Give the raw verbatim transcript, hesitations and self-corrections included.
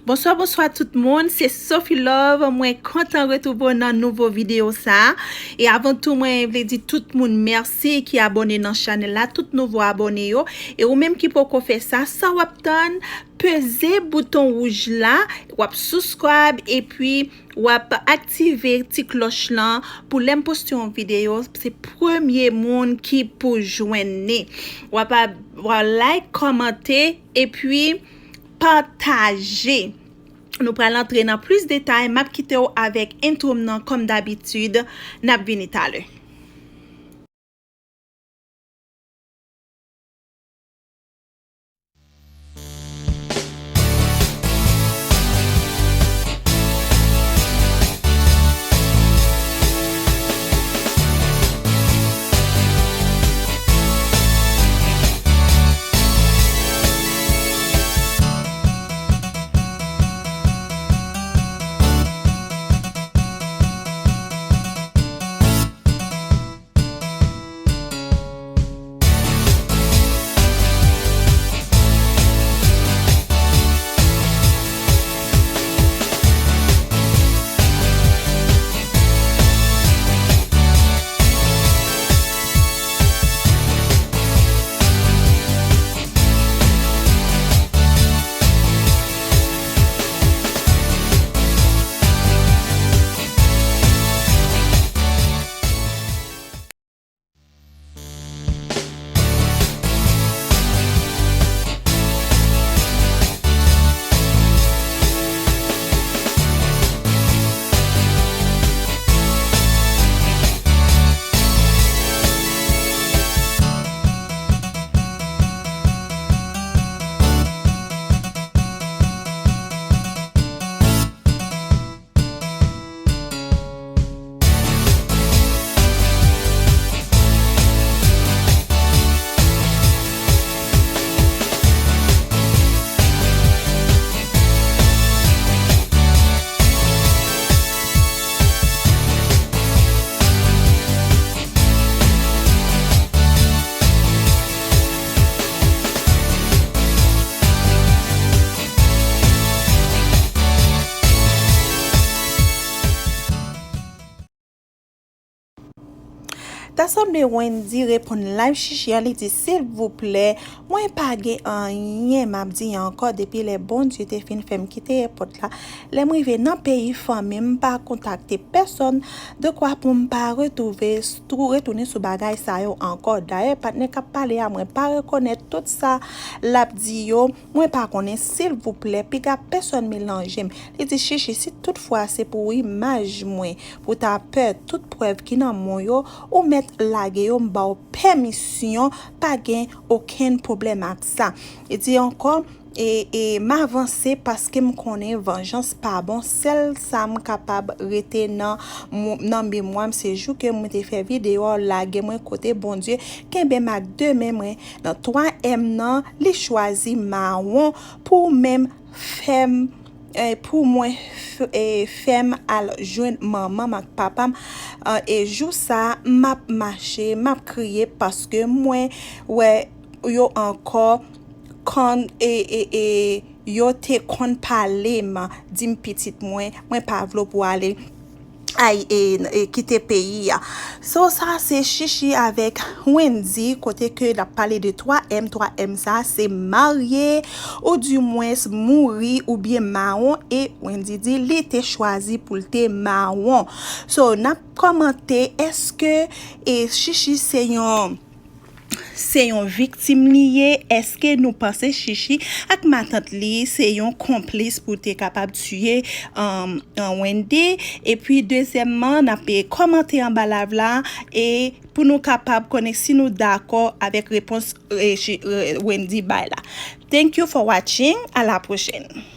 Bonswa, bonswa tout moun, se Sophie Love. Mwen kontan retwouve w nan nouvo videyo sa a. E avan tou, mwen vle di tout moun mèsi ki abòne nan chanèl la, tout nouvo abòne yo. E ou menm ki poko fè sa, sa w ap tann, peze bouton wouj la, w ap subscribe, epi w ap aktive ti klòch lan pou lè m poste yon videyo, se premye moun ki pou jwenn li. W ap, w ap like, kòmante, epi pataje. Nou pral antre nan plis detay, m ap kite w avèk entwo m nan kòm dabitid, n ap vini talè. Ta sanble Wendy reponn live Chichi a, li di, silvouplè, mwen pa gen anyen, m ap di ankò, depi lè Bondye te fin fè m kite èpòt la, lè m rive nan peyi fanmi m, m pa kontakte pèsòn, dekwa pou m pa retwouve, tou retounen sou bagay sa yo ankò. Dayè, patnè k ap pale a, mwen pa rekonèt tout sa l ap di yo. Mwen pa konnen, silvouplè, piga pèsòn melanje m. Li di, Chichi, si toutfwa se pou imaj mwen, pou ta pè tout prèv ki nan men w yo, ou mèt lage yo, m ba w pèmisyon, pa gen okenn pwoblèm ak sa. Li di ankò, e, e m avanse paske m konnen vanjans pa bon, sèl sa m kapab rete nan, nan memwa m, se jou ke mwen te fè videyo a, lage mwen kote Bondye kenbe m ak de men mwen, nan twa M nan, li chwazi mawon pou menm fè m, eh, pou mwen f-, eh, fè m al jwenn manman m ak papa m. Ah, e jou sa a, m ap mache, m ap kriye paske mwen wè yo ankò konn, e, e, e, yo te konn pale m, di m pitit mwen, mwen pa vle w pou ale. Ay, e, e, kite peyi a. So, sa se Chichi avèk Wendy, kote ke l ap pale de twa M, twa M sa, se marye, oudimwens mouri oubyen mawon, e Wendy di li te chwazi pou l te mawon. So, n ap kòmante, èske, e, Chichi se yon se yon viktim li ye? Èske nou panse Chichi ak matant li se yon konplis pou te kapab tiye, um, um, Wendy? Epi, dezyèmman, n ap kòmante anba live la e pou nou kapab konnen si nou dakò avèk repons, e, Chi-, e, Wendy bay la. Thank you for watching. À la prochaine.